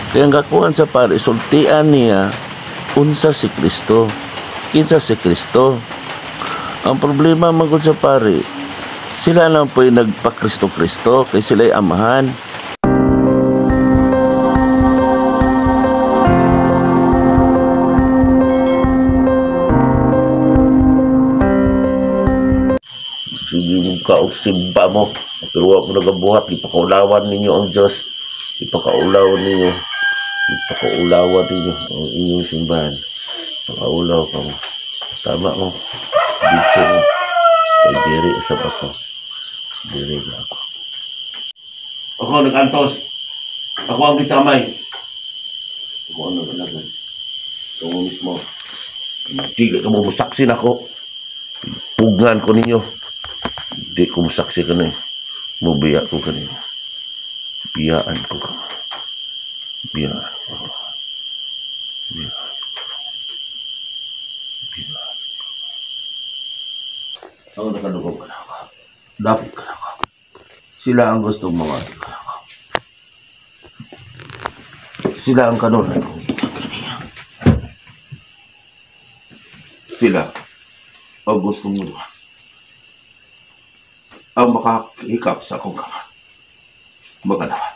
Kaya ang kakuan sa pare, sultian niya unsa si Kristo. Kinsa si Kristo. Ang problema man gud sa pare, sila lang po'y nagpa-Kristo-Kristo kay sila'y amahan. Sige mo ka og simba mo, pero wa mo nagabuhat, ipakaulawan ninyo ang Diyos. Ipakaulawan ninyo. Ipakaulawan ninyo ang inyong simbahan. Pakaulaw ka mo. Tama mo. Dito mo. Kay diri usab ako. Diri na ako. Ako nag-antos. Ako ang gitamay. Ako ang nag-alagad. Ikaw mismo. Dili ka mo musaksi nako. Pugngan ko ninyo. Di ko musaksi ka na eh. Mubiya ko kanino. Biyaan ko ka. Biyaan ko. Biyaan ko. Biyaan ko. Ang nakadugaw ka na ako. Dapat ka na ako. Sila ang gusto mga ka na ako. Sila ang kanunay kong kaniya. Sila ang gusto mo ang makahikap sa akong kamay. Magalawan.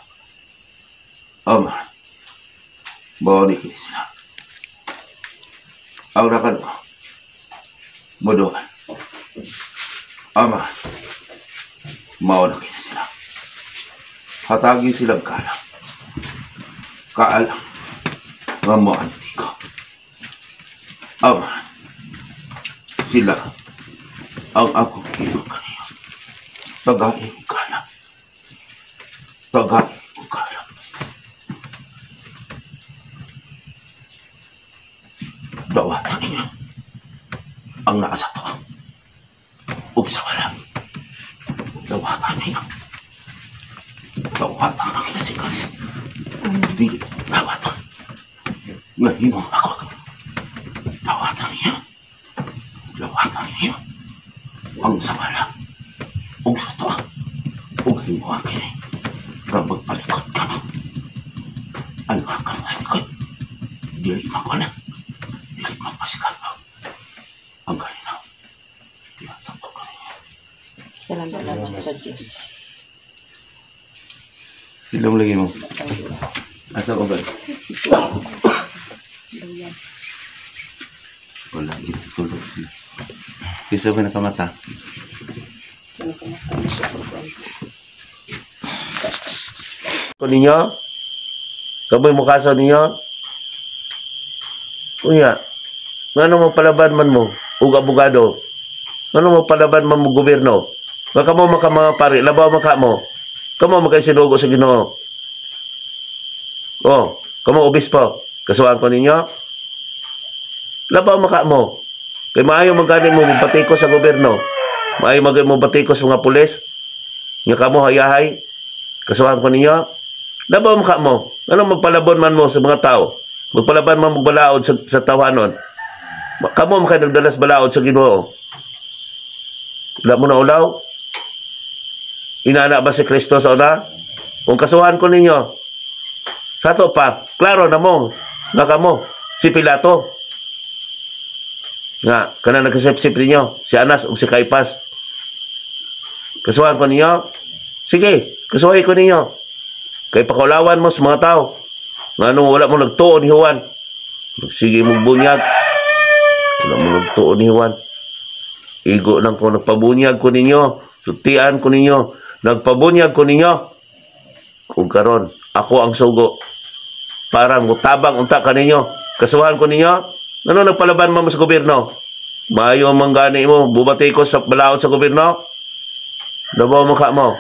Ama, mauni kini sila. Ang rakan ko, muduan. Ama, mauna kini sila. Hatagi silang kaalam. Kaalam, nga moanti ko. Ama, sila ang akong iyong kaniyo. Tagain kaalam. Tagain kaalam. Dawatan ninyo ang nasa to ug sa wala. Dawatan ninyo. Dawatan ang kinasikas. Dili dawatan. Ngahimong ako. Dawatan ninyo. Dawatan ninyo ang sa wala ug sa to ug himuha kini nga magpalikot ka mo. Ano ka malikot? Dili makuha na. Dili mapasikat mo. Ang kalinaw. Tiyatang ko kanina. Salamat sa Diyos. Silong lagi mo. Asa ko ba? Wala, itutulog sila. Kisa ba nakamata? Ko ninyo? Kamoy mo kaso ninyo? Uya, ngano mo palaban man mo ug abogado? Ngano mo palaban man mo gobyerno? Nga kamo maka mga pari, labaw maka mo. Kamo makay sinugo sa Ginoo. Oh, kamo obispo, kasuhan ko ninyo? Labaw maka mo. Kay maayo magani mo batiko sa gobyerno. Maayo magani mo batiko sa mga pulis. Nga kamo hayahay, kasuhan ko ninyo? Labaw maka mo. Ano magpalabon man mo sa mga tao? Magpalaban man mo balaod sa tawanon. Kamo makay nagdalas balaod sa Ginoo. Wala mo na ulaw? Inana ba si Kristo sa una? Kung kasuhan ko ninyo, sa to pa, klaro na mo, nga kamo, si Pilato. Nga, kana nagkasipsip ninyo, si Anas o si Caipas. Kasuhan ko ninyo? Sige, kasuhin ko ninyo. Kay pakaulawan mo sa mga tao. Nga nung wala mo nagtuon ni Juan. Sige mong bunyag. Wala mo nagtuon ni Juan. Igo lang ko, nagpabunyag ko ninyo. Sutian ko ninyo. Nagpabunyag ko ninyo. Kung karon, ako ang sugo. Parang mutabang unta ka ninyo. Kasuhan ko ninyo. Ano nagpalaban mo sa gobyerno? Maayo ang gani mo. Bubati ko sa balaod sa gobyerno. Dabaw mo ka mo.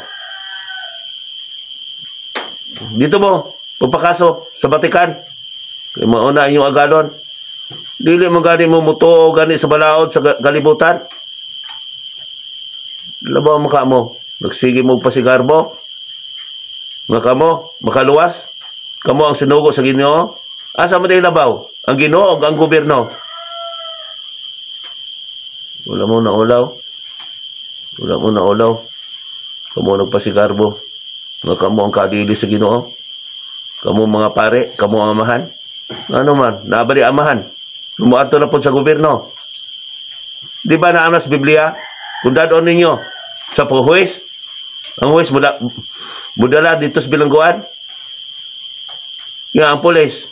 Dito mo. Pagpakaso sa Batikan. Kaya mauna inyong agalon. Dili mo gani mo mutuo gani sa balaod sa kalibutan. Labaw mo ka mo. Nagsige mo pasigarbo. Nga kamo, makaluwas. Kamo ang sinugo sa Ginoo. Asa mo tayo labaw? Ang Ginoo o ang gobyerno? Wala mo naulaw. Wala mo naulaw. Kamo nagpasigarbo. Nga kamo ang kadili sa Ginoo. Kamo mga pare, kamo ang amahan. Ano man, naa ba amahan? Muadto na po sa gobyerno. Di ba naa sa Biblia? Kung dad-on ninyo sa paghuwis, ang huwis mudala, mudala dito sa bilangguan. Nga ang pulis.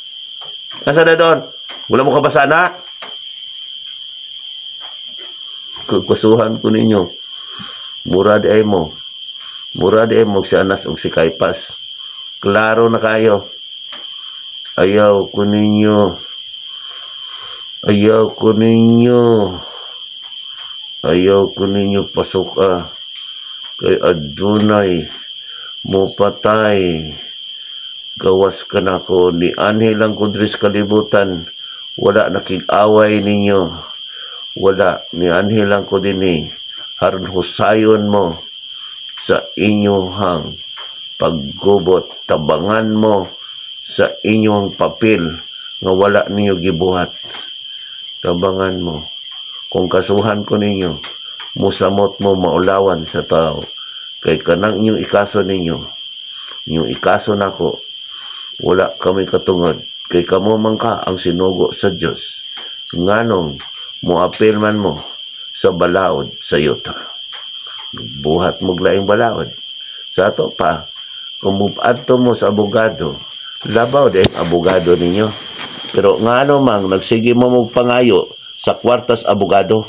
Asa na doon? Wala mo kabasa na? Kasuhan ko ninyo. Mura di ay mo. Mura di ay mo si Anas o si Caiphas. Klaro na kayo. Ayaw ko ninyo. Ayaw ko ninyo. Ayaw ko ninyo pasok ah. Kay adunay mo patay. Gawas ka na ko ni anhi lang ko diri sa kalibutan. Wala nakig-away ninyo. Wala ni anhi lang ko dinhi. Haron husayon mo sa inyong paggubot, tabangan mo sa inyong papel nga wala ninyo gibuhat. Tabangan mo. Kung kasuhan ko ninyo, musamot mo maulawan sa tao. Kay kanang inyong ikaso ninyo, inyong ikaso nako, wala kami katungod. Kay kamo man ka ang sinugo sa Dios. Nganong moapil man mo sa balaod sa yuta. Buhat mo laing balaod. Sa ato pa, kung muadto mo sa abogado, labaw din abogado ninyo. Pero ngano mang nagsige mo magpangayo sa kwartas abogado.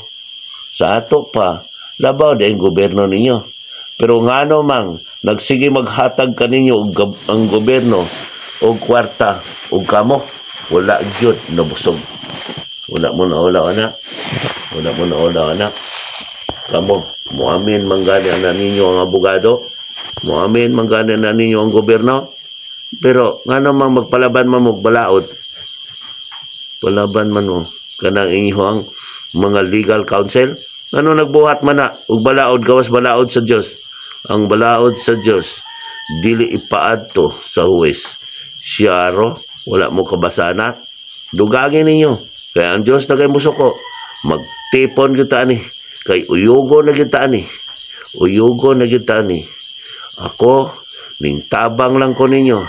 Sa ato pa, labaw din gobyerno ninyo. Pero ngano mang nagsige maghatag kaninyo og ang gobyerno og kwarta og kamo, wala gyud nabusog. Wala mo na wala ana. Wala mo na wala ana. Kamo, muamin man gani na ninyo ang abogado, muamin man gani na ninyo ang gobyerno. Pero ngano mang magpalaban man mo balaod? Palaban man mo kanang inyong mga legal counsel. Ano nagbuhat man na og balaod gawas balaod sa Dios? Ang balaod sa Dios dili ipaadto sa huwes. Siyaro, wala mo kabasana. Dugangin ninyo. Kaya ang Dios na kay musuko. Magtipon kita ani. Kay uyugo na kita ani. Uyugo na kita ani. Ako, ning tabang lang ko ninyo.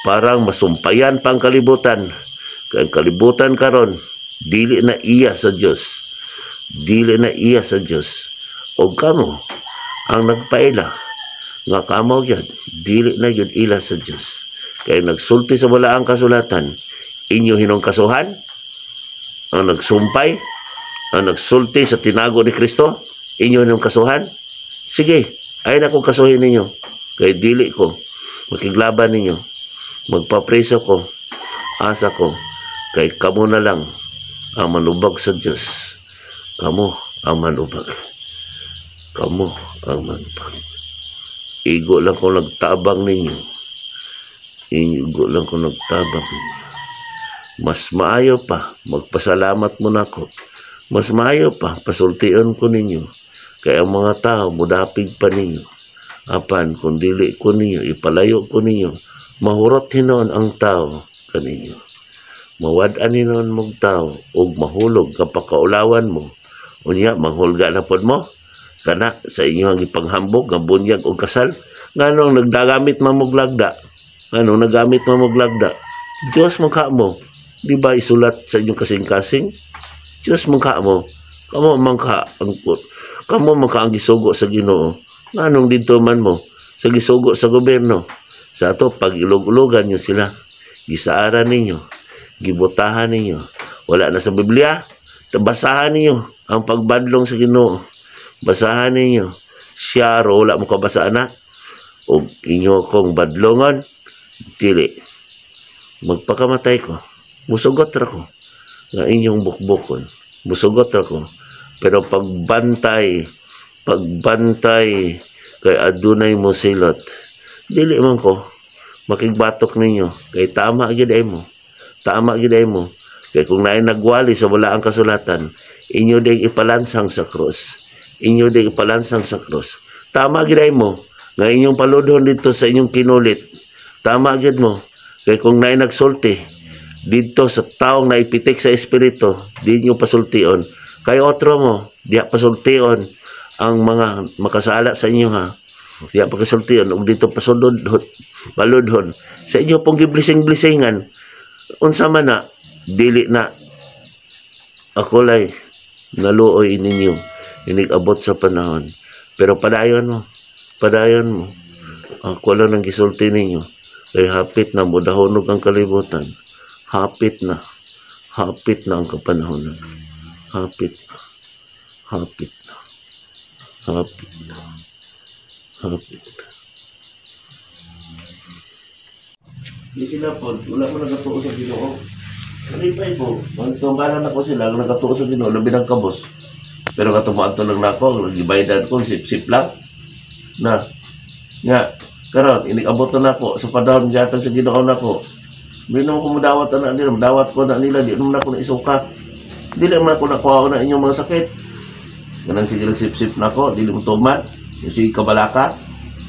Parang masumpayan pang kalibutan. Kay ang kalibutan karon dili na iya sa Dios. Dili na iya sa Dios. O kamo ang nagpaila nga kamo gyud dili na gyud ila sa Dios. Kay nagsulti sa balaang kasulatan, inyo hinong kasuhan ang nagsumpay, ang nagsulti sa tinago ni Kristo, inyo hinong kasuhan. Sige, ay na kong kasuhin ninyo. Kay dili ko makiglaban ninyo. Magpapreso ko, asa ko, kay kamo na lang ang manubag sa Dios. Kamo ang manubag. Kamo ang manubag. Igo lang ko nagtabang ninyo. Igo lang ko nagtabang ninyo. Mas maayo pa, magpasalamat mo nako. Mas maayo pa, pasultion ko ninyo. Kaya ang mga tao, mudapig pa ninyo. Apan, kung dili ko ninyo, ipalayo ko ninyo, mahurot hinon ang tao kaninyo. Mawad-an hinon mong tao, ug mahulog kapakaulawan mo. Unya, manghulga na pod mo. Kana, sa inyo ang ipanghambog, ang bunyag o kasal. Nganong nagdagamit man mo lagda? Nganong nagamit man mo lagda? Diyos man ka mo. Di ba isulat sa inyong kasing-kasing? Diyos man ka mo. Kamo man ka ang kamo man ka ang gisugo sa Ginoo. Nganong didto man mo sa gisugo sa gobyerno? Sa ato pag ilog-ulogan nyo sila, gisaaran ninyo, gibutahan ninyo. Wala na sa Biblia, basahan ninyo ang pagbadlong sa Ginoo. Basahan ninyo. Siya ro, wala mo kabasa na. O inyo kong badlongon, dili. Magpakamatay ko. Musugot ra ko nga inyong bukbukon. Musugot ra ko. Pero pagbantay, pagbantay kay adunay mo silot. Dili man ko makigbatok ninyo kay tama gyud ay mo. Tama gyud ay mo. Kay kung naay nagwali sa wala ang kasulatan, inyo ding ipalansang sa krus. Inyo ding ipalansang sa krus. Tama gyud ay mo nga inyong paludhon dito sa inyong kinulit. Tama gyud mo. Kay kung naay nagsulti didto sa taong naipitik sa espiritu, di nyo pasultion. Kay otro mo, diya pasultion ang mga makasala sa inyo ha. Diya pagkasultiyon og dito pasulod paludhon sa inyo pong giblessing-blessingan, unsa man na, dili na ako lay naluoy ninyo inig-abot sa panahon. Pero padayon mo, padayon mo. Ako lang ang gisulti ninyo kay hapit na modahonog ang kalibutan. Hapit na, hapit na ang kapanahonan. Hapit na, hapit na, hapit na, hapit na. Di sila po, wala mo nagatuo sa Ginoo. Kalipay po, magtumbalan ako sila, ang nagatuo sa Ginoo, labi ng kabos. Pero katumaan to lang na ako, gibaydan ko, sip-sip lang. Na, nga, karon inig-abot na nako sa panahon gihatag sa Ginoo nako. Di naman ko mudawat na nila, mudawat ko na nila, di naman ako na isuka. Dili naman ako nakuha na inyong mga sakit. Ganang sige lang sip-sip na ako, dili mo tuman. Sige kabalaka,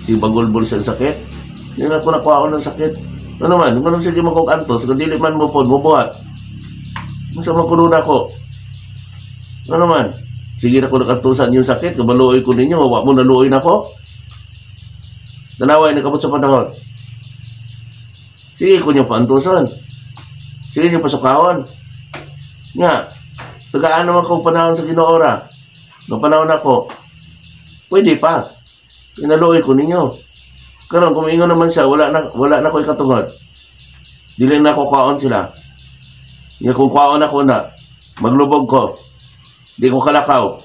sige bagulbol sa sakit. Di na ako nakuha ng sakit. Ano man, kung sige mo antos, kung dili man mo po, mubuhat. Unsa man kuno na ako? Ano man? Sige na ko nakantusan yung sakit, kabaluoy ko ninyo, wa mo naluoy na ko. Dalaway, nakabot sa panahon. Sige ko niyo paantusan. Sige niyo pasukahon. Nga, tagaan naman kong panahon sa Ginoo ra. Noong panahon ako, pwede pa. Inaluoy ko ninyo. Karon kung ingon naman siya, wala na ko ikatungod. Dili na ako kwaon sila. Nga kung kwaon ako na, maglubog ko. Di ko kalakaw.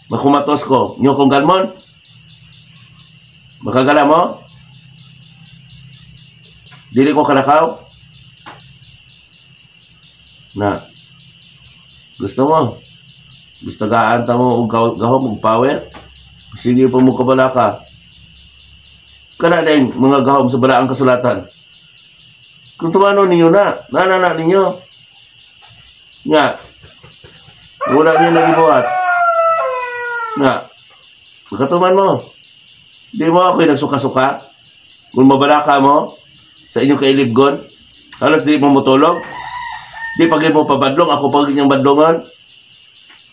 Makumatos ko. Inyo kong galmon? Makagala mo? Dili ko kalakaw? Na. Gusto mo? Gusto gaan ta mo og gahom og power? Sige pa mo kabalaka. Kana din mga gahom sa balaang kasulatan. Kung tumano ninyo na, nanana ninyo. Nga, wala niyo nagibuhat. Nga, magkatuman mo. Di mo ako nagsuka-suka. Kung mabalaka mo sa inyong kailibgon, halos di mo mutulog. Di pag mo pabadlong, ako pag inyong badlongon.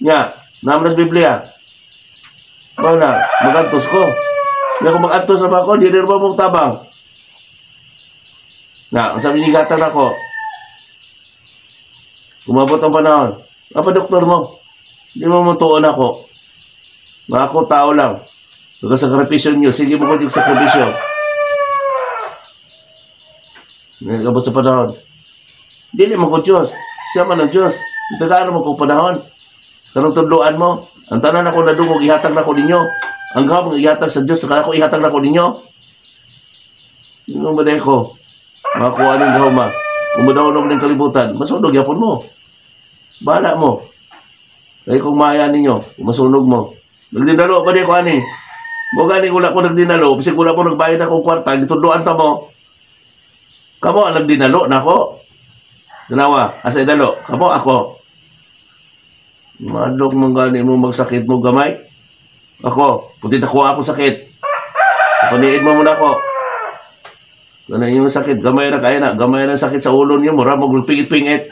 Nga, naman sa Biblia. Wala, magantos ko. Nga kung magantos na ba ako, di rin ba mong tabang? Nga, ang sabi ni gatan ako, umabot ang panahon, apa doktor mo? Di mo mutuon ako. Nga ako tao lang. Nagkasakripisyo nyo, sige mo ko yung sakripisyo. Nagabot sa panahon. Dili mo ko Diyos. Siya man ang Diyos. Itagaan mo kong panahon. Kanong tudloan mo. Ang tanan ako nadungog, ihatag na ko ninyo. Ang gahom ihatag sa Diyos, saka ako ihatag na ko ninyo. Yung ba ko? Makakuha ng gahom ma. Kung madawnog ng kalibutan, masunog yapon mo. Bahala mo. Kaya kung maya ninyo, masunog mo. Nagdinalo pa di ko ani. Mo gani wala ko nagdinalo, bisag wala ko nagbayad akong kwarta, gitudloan ta mo. Kamo ang nagdinalo nako. Dalawa, asa idalo? Kamo ako. Madlok mo gani mo magsakit mo gamay. Ako, puti nakuha ako sakit. Paniid mo muna ako. Ganun yung sakit, gamay na kaya na, gamay na sakit sa ulo niyo, mura mo pingit-pingit.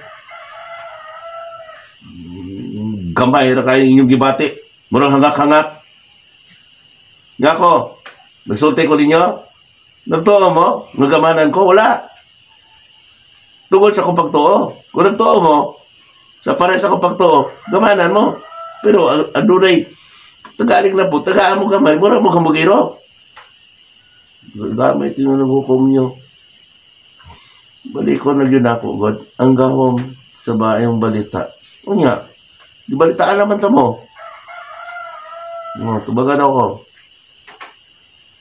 Gamay na kaya inyong gibati. Murang hangak-hangak. Nga ko, nagsulti ko ninyo, nagtuo mo, nagamanan ko, wala. Tungkol sa akong pagtuo. Kung nagtuo mo, sa pare sa akong pagtuo, gamanan mo. Pero, adunay, tagaling na po, tagaan mo gamay, mura mo kamugiro. Gamit yun ang hukom nyo. Balik ko na yun ako, God. Ang gahom sa bayang balita. Unya, di balitaan naman ta mo. No, tubagan ako.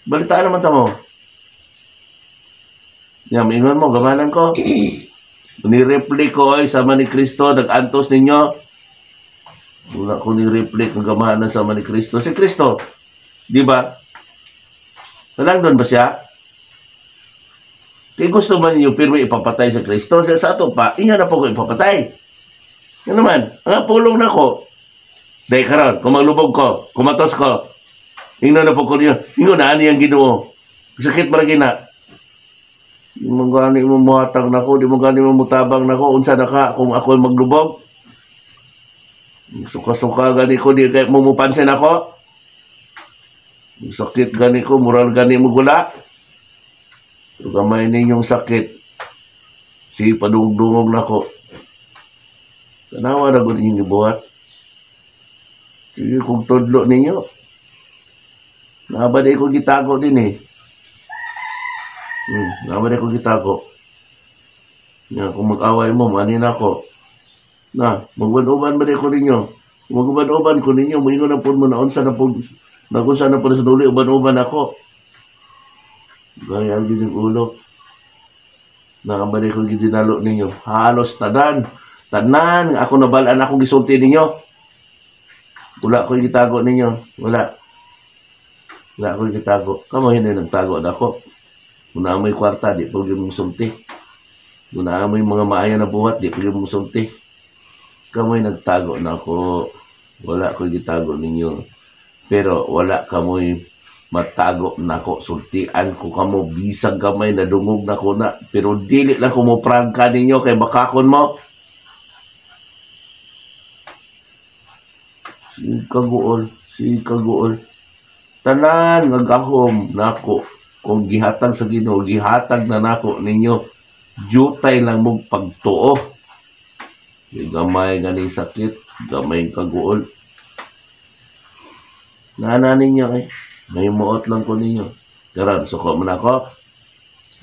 Balitaan naman ta mo. Yan, maingon mo, gamanan ko. Ni-reply ko ay sama ni Kristo, nag-antos ninyo. Wala ko ni-reply kung gamanan sama ni Kristo. Si Kristo, di ba? Talang doon ba siya? Kaya gusto man ninyo pirmi ipapatay sa Kristo, sa ato pa, iya na po ko ipapatay. Yan naman, ang pulong na ko. Dahil karon, kung maglubog ko, kumatos ko, ingnon na po ko niyo, ingon na ani ang Ginoo. Sakit man na. Di mo gani mo muhatag na ko, di mo gani mo mutabang na ko, unsa na ka kung ako maglubog. Suka-suka gani ko, di kay mo mupansin ako. Sakit gani ko, moral gani mo gula. Pero gamay ninyong sakit. Sige, padungdungog na ko. Tanawa na gud inyong gibuhat. Sige, kung tudlo ninyo. Naba di ko gitago din eh. Naba di ko gitago. Nga, kung mag-away mo, manin ako. Na, maguban-uban ba di ko ninyo? Maguban-uban ko ninyo, muingon na po mo na unsa na po, nagunsa na po sa duli, uban-uban ako. Gaya ang gining ulo. Naba di ko gidinalo ninyo. Halos tanan. Tanan, ako nabalaan akong gisulti ninyo. Wala ko gitago ninyo. Wala. Wala ko gitago. Kamo hindi nagtago na ako. Kung naa mo'y kwarta, di po yung musulti. Kung naa mo'y mga maaya na buhat, di po yung musulti. Kamo'y nagtago na ako. Wala ko gitago ninyo. Pero wala kamoy matago na ako. Sultian ko kamo, bisag gamay, nadungog na ko na. Pero dili lang ko mo prangka ninyo kay bakakon mo. Sige kaguol, sige kaguol. Tanan nga gahom nako kung gihatag sa Ginoo, gihatag na nako ninyo. Jutay lang mong pagtuo. Gamay nga ni sakit, gamay kaguol. Nana ninyo eh. May muot lang ko ninyo. Karon, suko man ako.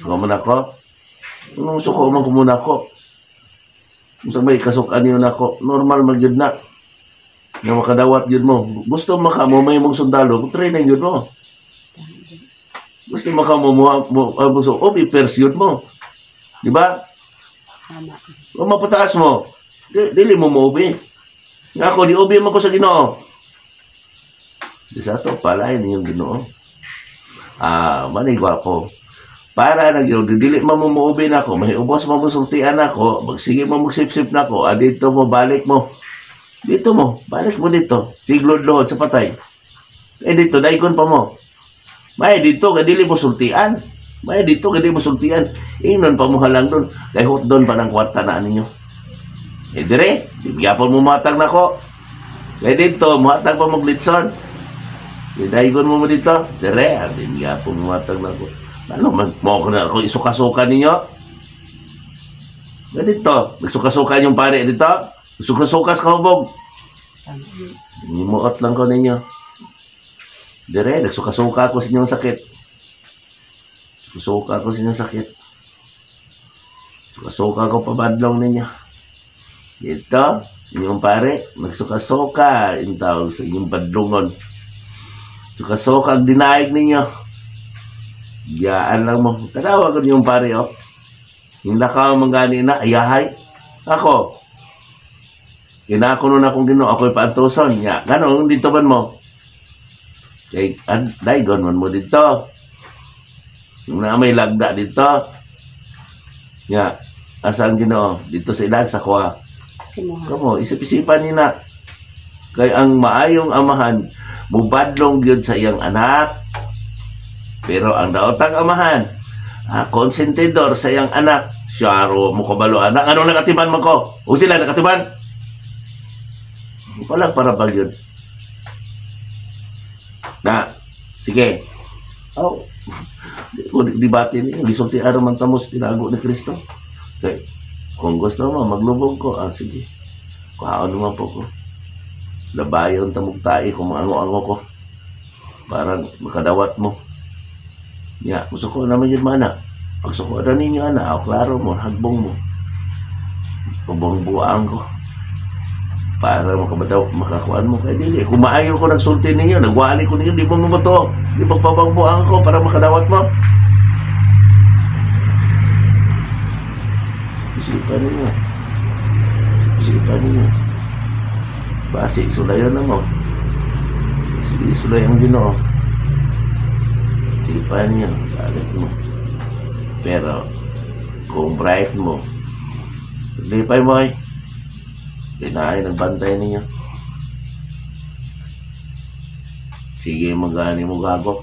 Suko man ako. Anong suko man ko muna ako? Unsa may kasukan niyo nako? Normal man gyud na. Nga makadawat gyud mo. Gusto maka mo may mong sundalo, kung training gyud mo. Gusto maka mo mo gusto o pursuit mo. Di ba? Tama. Kung mapataas mo, dili mo mo-ubi. Nga ako, di ubi man ko sa Ginoo. Di sa ato, palain ninyong Ginoo. Manay gwapo. Para na gyud, dili man mo mo-ubi na ako, may ubos mo sultian ako, magsige mo magsipsip na ako, dito mo, balik mo. Dito mo, balik mo dito. Siglod lohod sa patay. Eh dito, daigon pa mo. May dito, kay dili mo sultian. May dito, kay dili mo sultian. Ingnon pa mo halang doon. Kay hot doon pa ng kwarta na ninyo. Eh dire, di gyapon mo matag nako. Kay dito, muhatag pa mo glitson. Di daigon mo mo dito. Dire, di gyapon mo matag nako. Ano man, mo ko na ako isuka-suka ninyo. Kay dito, nagsuka-suka yung pare dito. Suka-suka sa kahubog. Nimuot lang ko ninyo. Dire, nagsuka-suka ako sa inyong sakit. Suka ko sa inyong sakit. Suka-suka ko pabadlong ninyo. Dito, inyong pare, nagsuka-suka yung tawag sa inyong badlongon. Suka-suka ang dinaig ninyo. Giyaan lang mo. Tanawa ko ninyong pare, oh. Yung lakaw manggani na, ayahay. Ako, kinako nun akong Ginoo, ako'y paantuson. Ya, ganun, dito man mo. Kay, daigon man mo dito. Yung na may lagda dito. Ya, asa ang Ginoo? Dito sa ilan, sa kuha. Kamo, isip-isipan ni na. Kay ang maayong amahan, mubadlong gyud sa iyang anak. Pero ang daotang amahan, konsentidor sa iyang anak. Siyaro mo kabalo anak. Anong nakatiman man ko? O sila nakatiman? Wala para ba yun? Na, sige. Oh, dibate niyo. Gisulti araw man tamos, tinago ni Kristo. Okay. Kung gusto mo, maglubog ko. Sige. Kuhaon naman po ko. Labayon tamog tae kung maango-ango ko. Parang makadawat mo. Ya, gusto ko naman yun mana. Pagsuko na ninyo, ana, o klaro mo, hagbong mo. Ubong buang ko. Para makabadaw, makakuan mo kay dili. Kung maayo ko nagsulti ninyo, nagwali ko ninyo, di mo mo to. Di magpabangbuang ko para makadawat mo. Isipan ninyo. Isipan ninyo. Basi, sulayon na mo. Sige, sulay ang Ginoo. Isipan ninyo, balik mo. Pero, kung bright mo, lipay mo ay. Kinain ang bantay ninyo. Sige, magani mo gago.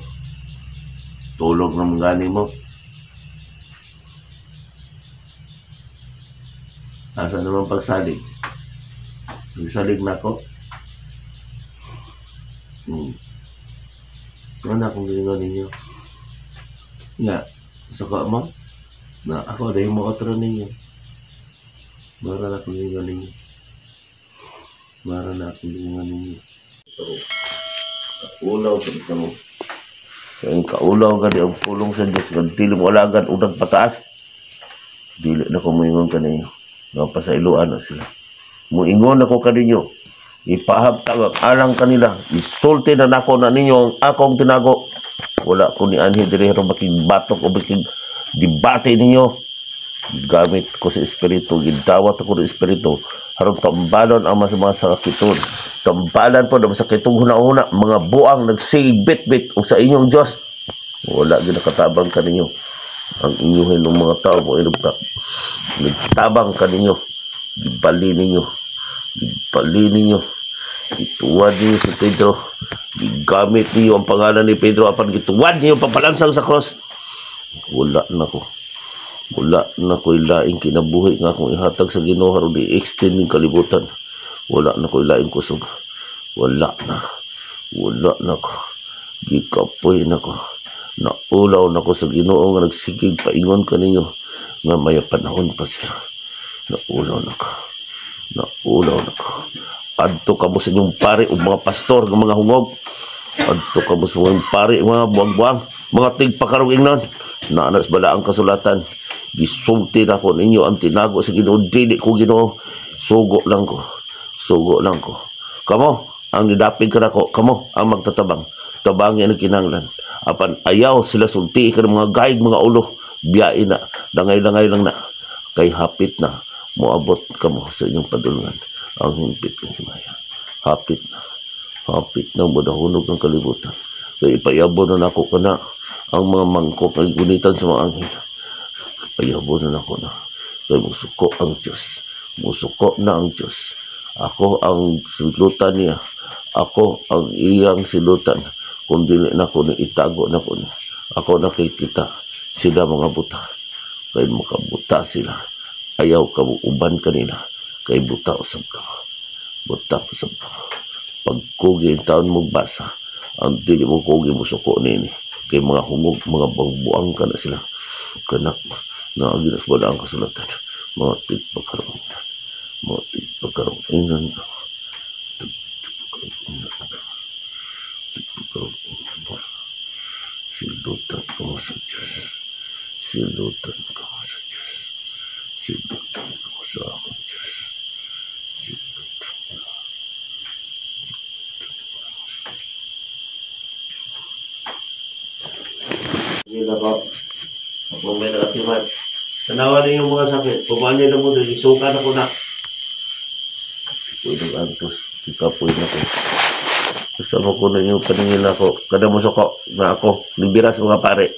Tulog na magani mo. Asa naman pagsalig? Nagsalig na ako. Ano akong giingon ninyo? Nga, suko mo? Na ako dahil mo otro ninyo. Mara na akong giingon ninyo. Mara na akong giingon ninyo. Pero, kaulaw sa mo. Kaya kaulaw gani ang pulong sa Diyos. Kung dili mo alagan, unang pataas. Dili na ko moingon kaninyo. Nga pasailoan na sila. Moingon ako kaninyo. Ipahabtag ang alang kanila. Isulti na nako na ninyo ang akong tinago. Wala ko ni anhi diri aron makigbatok o makig debate ninyo. Gamit ko sa espiritu, gidawat ako ng espiritu aron tambalon ang mas mga sakiton. Tambalan po na masakitong huna-huna, mga buang nagsigit-bit o sa inyong Diyos. Wala ginakatabang kaninyo. Ang inyuhin ng mga tao mo inog ka. Nagtabang kaninyo. Gibali ninyo. Gibali ninyo. Gituwad ninyo si Pedro. Gigamit ninyo ang pangalan ni Pedro apan gituwad ninyo papalansang sa cross. Wala na ko. Wala na ko ilaing kinabuhi nga akong ihatag sa Ginoo aron i-extend ning kalibutan. Wala na ko ilaing kusog. Wala na. Wala na ko. Gikapoy na ko. Naulaw na ko sa Ginoo nga nagsigig paingon kaninyo nga may panahon pa sila. Naulaw na ko. Naulaw na ko. Adto kamo sa inyong pare o mga pastor nga mga hungog. Adto kamo sa mga pare, mga buwang-buwang, mga tigpakarong ingnon. Naanas bala ang kasulatan. Gisulti na ko ninyo ang tinago sa Ginoo. Dili ko Ginoo. Sugo lang ko. Sugo lang ko. Kamo ang nidapig ka nako. Kamo ang magtatabang. Tabangi ang kinanglan. Apan ayaw sila sulti ka ng mga gaig, mga ulo. Biyain na. Langay-langay lang na. Kay hapit na. Moabot kamo sa inyong padulngan. Ang hingpit ng himaya. Hapit na. Hapit na madahunog ang kalibutan. Kay ipayabo na nako ka na ang mga mangkok ay gunitan sa mga anghel. Ipayabo na nako na. Kay musuko ang Diyos. Musuko na ang Diyos. Ako ang silutan niya. Ako ang iyang silutan. Kung dili na ko ni itago na ko ni. Ako nakikita sila mga buta. Kay makabuta sila. Ayaw ka uban kanila. Kay buta usab ka. Buta usab ka. Pagkugi ang taon mo basa, ang dili mo kugi mo suko nini. Kay mga hungog, mga buang ka na sila. Kanak, naaginas wala ang kasulatan. Mga tigpagkarong inan. Mga tigpagkarong inan. Tigpagkarong inan. Tigpagkarong inan. Silutan ko sa Diyos. Silutan ko sa Diyos. Silutan ko sa akong Diyos. Silutan ko. Sige na po. Ako may nakatiman. Tanawan ninyo mga sakit. Pumanya na mo doon. Isuka na ko na. Pwede ng antos. Ikapoy na ko. Kasama ko na yung paningin ako. Kada mo suko na ako. Libira sa mga pare.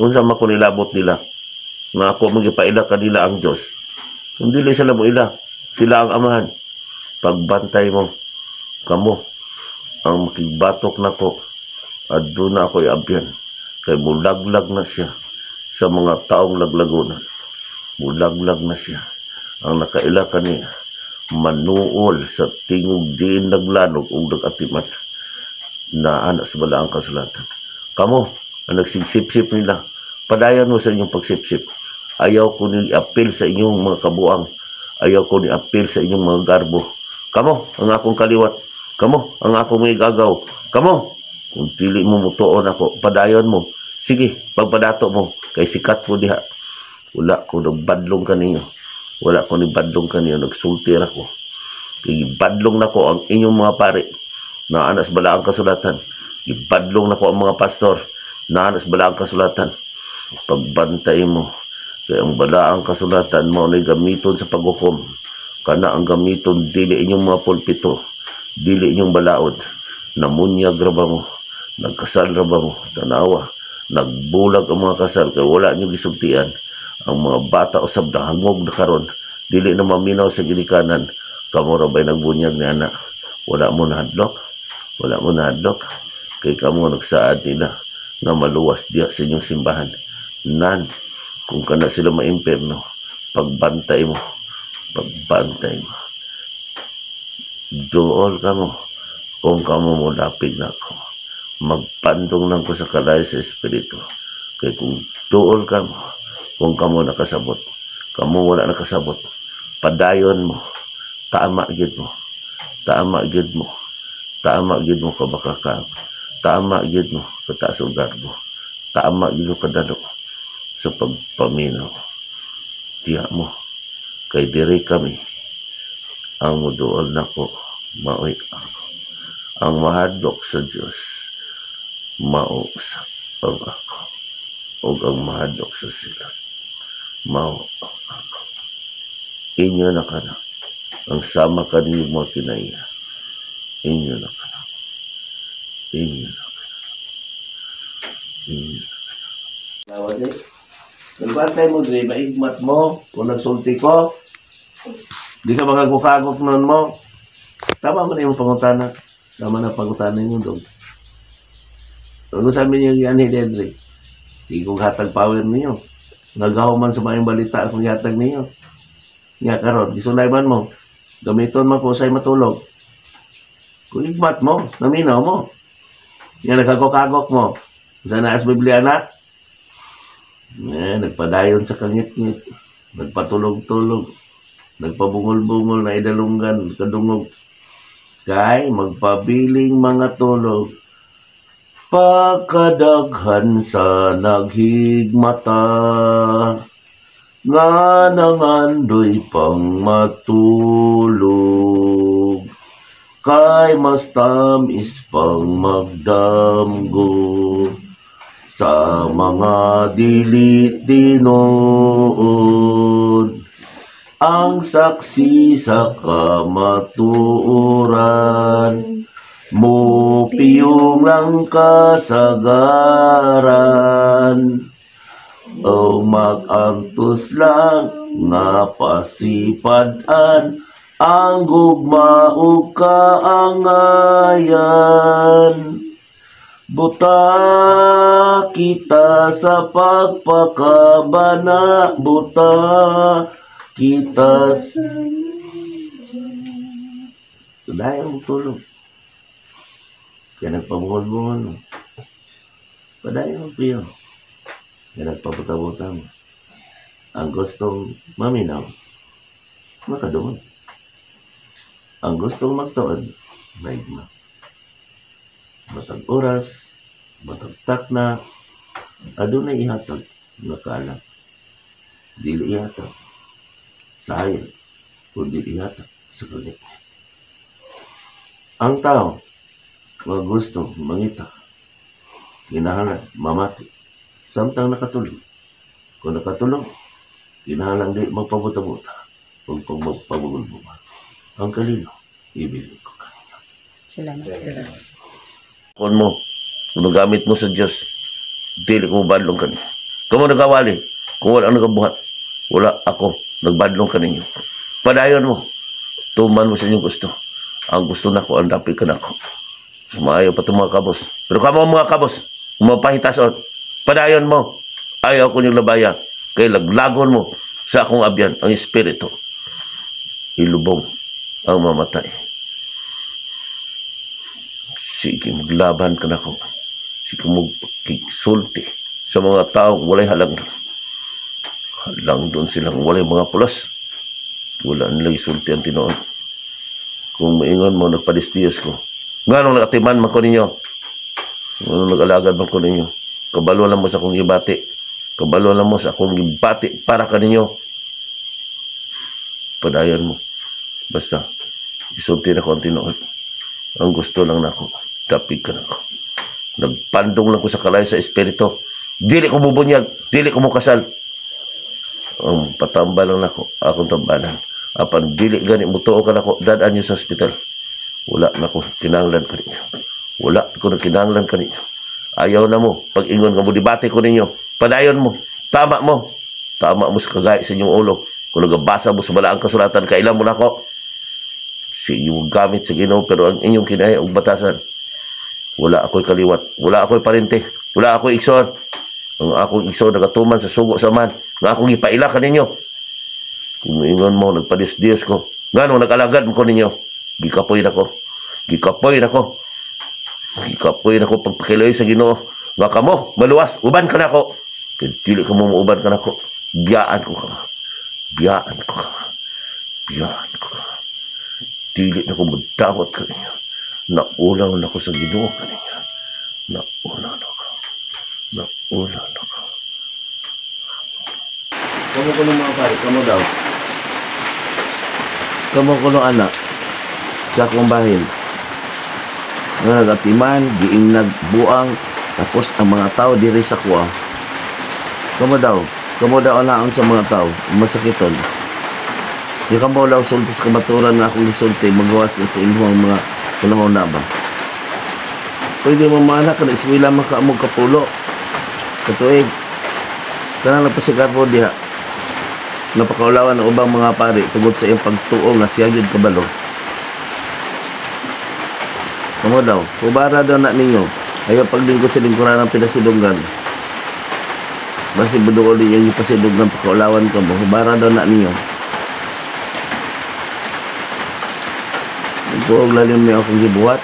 Unsa man ko nilabot nila. Na ako magipaila kanila ang Diyos. Kung dili sila mo ila, sila ang amahan. Pagbantay mo, kamo, ang makigbatok nako, aduna ako iabyan. Kay mulaglag na siya sa mga taong laglagonan. Mulaglag na siya. Ang nakaila kaniya, manuol sa tingog diin naglanog ug nagatiman. Naa na sa balaang kasulatan. Kamo, ang nagsigsipsip nila, padayon mo sa inyong pagsipsip. Ayaw ko ni apil sa inyong mga kabuang. Ayaw ko ni apil sa inyong mga garbo. Kamo, ang akong kaliwat. Kamo, ang akong may gagaw. Kamo, kung dili mo mutuon ako, padayon mo. Sige, pagpadato mo, kay sikat mo diha. Wala ko nagbadlong kaninyo. Wala ko nibadlong kaninyo, nagsulti ra ko. Kay gibadlong nako ang inyong mga pare. Naanas bala ang kasulatan. Gibadlong nako ang mga pastor. Naanas bala ang kasulatan. Pagbantay mo, kay ang balaang kasulatan mao nay gamiton sa paghukom. Kana ang gamiton dili inyong mga pulpito, dili inyong balaod. Namunyag ra ba mo? Nagkasal ra ba mo? Tanawa, nagbulag ang mga kasal kay wala niyo gisultian. Ang mga bata usab nahangog na karon, dili na maminaw sa ginikanan. Kamo ra bay nagbunyag ni ana? Wala mo nahadlok? Wala mo nahadlok? Kay kamo nagsaad nila nga maluwas diha sa inyong simbahan. Nan, kung kana sila maimpierno, pagbantay mo, pagbantay mo. Dool kamo, kung kamo mo lapig na ako. Magpandong lang ko sa kalay sa Espiritu. Kay kung tuol ka mo, kung kamo nakasabot, kamo wala nakasabot, padayon mo, tama gid mo, tama gid mo, tama gid mo kabakakag, tama gid mo kataas og garbo, tama gid mo kadalo sa pagpaminaw. Diya mo, kay diri kami, ang muduol nako, maoy ako. Ang mahadlok sa Dios, mao sa ang ako. Og ang mahadlok sa sila, mao ang ako. Inyo na kana. Ang sama kaninyo mga kinaiya. Inyo na kana. Inyo na kana. Inyo na kana. Tawad eh. Nagbantay mo dre, maigmat mo, kung nagsulti ko, di ka makagukagok nun mo. Tama man yung pangutana. Tama na pangutana ninyo dong. Ano sa amin yung yan, Dre? Di kong hatag power ninyo. Nagaw man sa maayong balita akong hatag ninyo. Nga karon, gisulay man mo. Gamiton man ko sa'y matulog. Kung igmat mo, naminaw mo. Nga nagkagok-agok mo. Sa naas Biblia na? Eh, nagpadayon sa kangit-ngit. Nagpatulog-tulog. Nagpabungol-bungol na idalunggan, kadungog. Kay magpabiling mga tulog. Pagkadaghan sa naghigmata, nga nangandoy pang matulog, kay mas tamis pang magdamgo sa mga dili tinuod. Ang saksi sa kamatuoran, mupiyong lang kasagaran, o mag-antos lang nga pasipad-an ang gugma ug kaangayan. Buta kita sa pagpakabana, buta kita sa. Dahil mo tulog. Kaya nagpabungol-bungol mo. Padayon mo piyo. Kaya nagpabuta-buta mo. Ang gustong maminaw, makaduol. Ang gustong magtuod, maigma. Matag oras, matag takna, adunay ihatag nga kaalam. Dili ihatag sa hayag, kundi ihatag sa kalit. Ang tao nga gusto mangita, kinahanglan mamati samtang nakatulog. Kung nakatulog, kinahanglan di magpabuta-buta ug magpabugol-bugol. Ang kalino, ibilin ko kanino. Salamat, Diyos. Kung mo, kung nagamit mo sa Diyos, dili ko mobadlong kani. Kamo nagawali, kung wala ang nagabuhat, wala ako, nagbadlong kaninyo. Padayon mo, tuman mo sa inyong gusto. Ang gusto nako, ang dapit ka nako. Sumayo pa itong mga kabos. Pero kamo mga kabos, mapahitason, padayon mo, ayaw ko niyong labaya, kay laglagon mo sa akong abyan, ang espiritu. Ilubong ang mamatay. Sige, maglaban ka na ko. Sige, magsulti sa mga taong walay halang. Halang doon silang walay mga pulas. Wala nila isulti ang tinuod. Kung maingon mo, nagpadisdiyos ko. Nganong nakatiman man ko ninyo? Nganong nag-alagad man ko ninyo? Kabalo lang mo sa akong gibati. Kabalo lang mo sa akong gibati para kaninyo. Padayon mo. Basta, isulti na ko ang tinuod. Ang gusto lang nako, dapig ka nako. Nagpandong lang ko sa kalay sa espiritu. Dili ko mubunyag, dili ko mukasal. Ang patambal lang nako, akong tambalan. Apan dili gani mutuo ka nako, dadaan niyo sa ospital. Wala nako kinahanglan kaninyo. Wala ko na kinahanglan kaninyo. Ayaw na mo, pag-ingon nga mo debate ko ninyo. Padayon mo, tama mo. Tama mo sa kagay sa inyong ulo. Kung nagabasa mo sa balaang kasulatan, kailan mo nako. Sige mo gamit sa Ginoo, pero ang inyong kinaya og batasan. Wala ako'y kaliwat, wala ako'y parente, wala ako'y igsoon. Ang akong igsoon nagatuman sa sugo sa man, nga akong gipaila kaninyo. Kung ingon mo, nagpadis-diyos ko. Ngano, nag-alagad mo ko ninyo. Gikapoy na ko. Gikapoy na ko. Gikapoy nako pagpakiloy sa Ginoo. Nga kamo, maluwas, uban ka nako. Kay dili ka mo mauban ka nako. Biyaan ko ka. Biyaan ko ka. Biyaan ko ka. Dili na ko magdawat kaninyo. Naulaw na ko sa Ginoo kaninyo. Naulaw na ko. Naulaw na ko. Kamo kuno mga pare, kamo daw. Kamo kuno anak sa akong bahin. Nga nagatiman, giing nagbuang, tapos ang mga tao diri sa kuwa. Kamo daw anaon sa mga tao, masakiton. Di ka mo daw sulti sa kamaturan nga akong gisulti, magawas na sa inyong mga panahon na ba. Pwede mo maanak ka na eskwela man ka mo kapulo. Katuig. Kanang napasigarbo diha. Napakaulawan ang ubang mga pari tungod sa iyong pagtuo nga siya gyud kabalo. Kamo daw, kubara daw na ninyo. Ayaw paglingkod sa lingkuran ng pinasidunggan. Basi buduol ninyo yung pasidunggan, pakaulawan ka mo. Hubara daw na ninyo. Nagkuog lalim niyo akong gibuhat.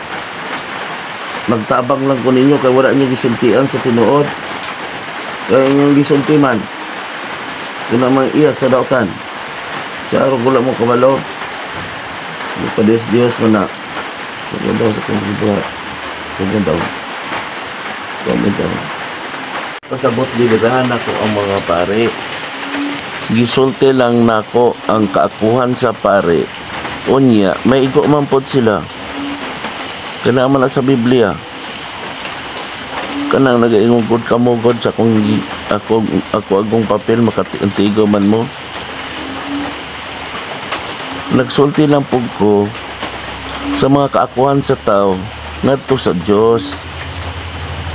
Nagtabang lang ko ninyo kay wala niyo gisultian sa tinuod. Kaya inyong gisulti man. Kung naman iya sa dautan. Sa araw ko lang mo kabalo. Pa Diyos Diyos mo na. Kung daw sa kong gibuhat. Kung daw. Kung daw. Pasabot gibirahan ako ang mga pare. Gisulti lang nako ang kaakuhan sa pare. Unya, may igo man pod sila. Kana man na sa Biblia. Kanang nagaingon gud kamo god sa akong ako ako agong papel makatigo man mo. Nagsulti lang pug ko sa mga kaakuhan sa tao ngadto sa Dios.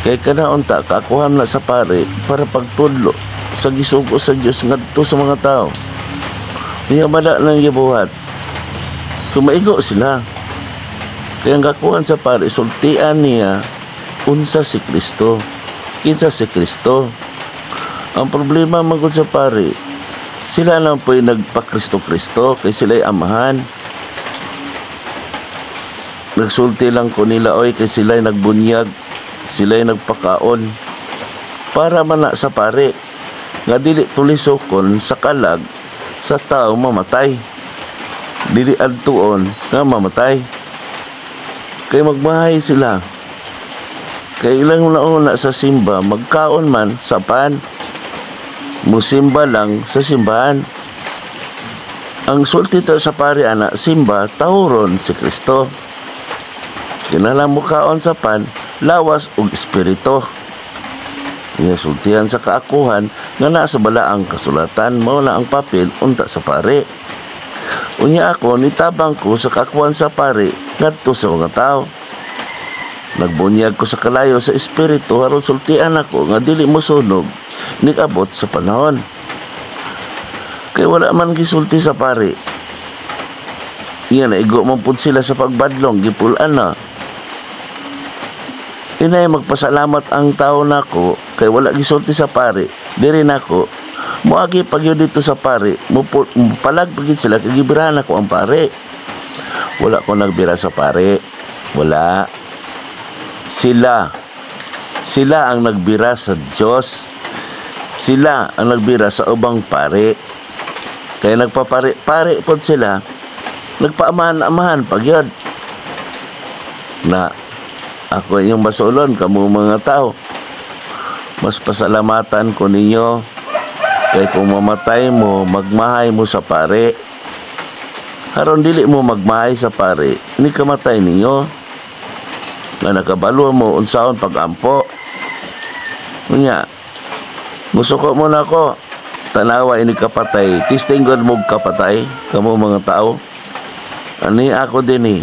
Kay kana unta kaakuhan na sa pare para pagtudlo sa gisugo sa Dios ngadto sa mga tao. Niya bala nang gibuhat. Sumaigo sila. Kaya ang kakuhan sa pare, sultian niya unsa si Kristo. Kinsa si Kristo. Ang problema man gud sa pare, sila lang po'y nagpa-Kristo-Kristo kay sila'y amahan. Nagsulti lang ko nila oy kay sila'y nagbunyag, sila'y nagpakaon. Para man na sa pare, nga dili tulisokon sa kalag sa tao mamatay. Dili adtuon nga mamatay. Kay magmahay sila. Kay ilang una-una sa simba, magkaon man sa pan. Musimba lang sa simbahan. Ang sulti ta sa pare ana, simba, tawron si Kristo. Kinahanglan mo kaon sa pan, lawas ug espiritu. Iya sultihan sa kaakuhan nga naa sa balaang kasulatan, mao na ang papel unta sa pare. Unya ako nitabang ko sa kaakuhan sa pare ngadto sa mga tao. Nagbunyag ko sa kalayo sa espiritu aron sultian ako nga dili mo sunog nikabot sa panahon. Kay wala man gisulti sa pare. Iya naigo man pud sila sa pagbadlong gipulan na. Inay magpasalamat ang tao nako kay wala gisulti sa pare. Diri nako moagi pag yun dito sa pare, mupalag pagid sila kay gibirahan ako ang pare. Wala ko nagbira sa pare. Wala. Sila. Sila ang nagbira sa Diyos. Sila ang nagbira sa ubang pare. Kaya nagpapare-pare pod sila. Nagpaamahan-amahan pag yun. Na ako inyong basulon, kamo mga tao. Mas pasalamatan ko ninyo. Kay kung mamatay mo, magmahay mo sa pare. Aron dili mo magmahay sa pare, ni kamatay ninyo. Nga nakabalo mo unsaon pag-ampo. Unya, musuko mo na ako. Tanawa ini kapatay, testing god mo kapatay, kamo mga tao. Ani ako din eh.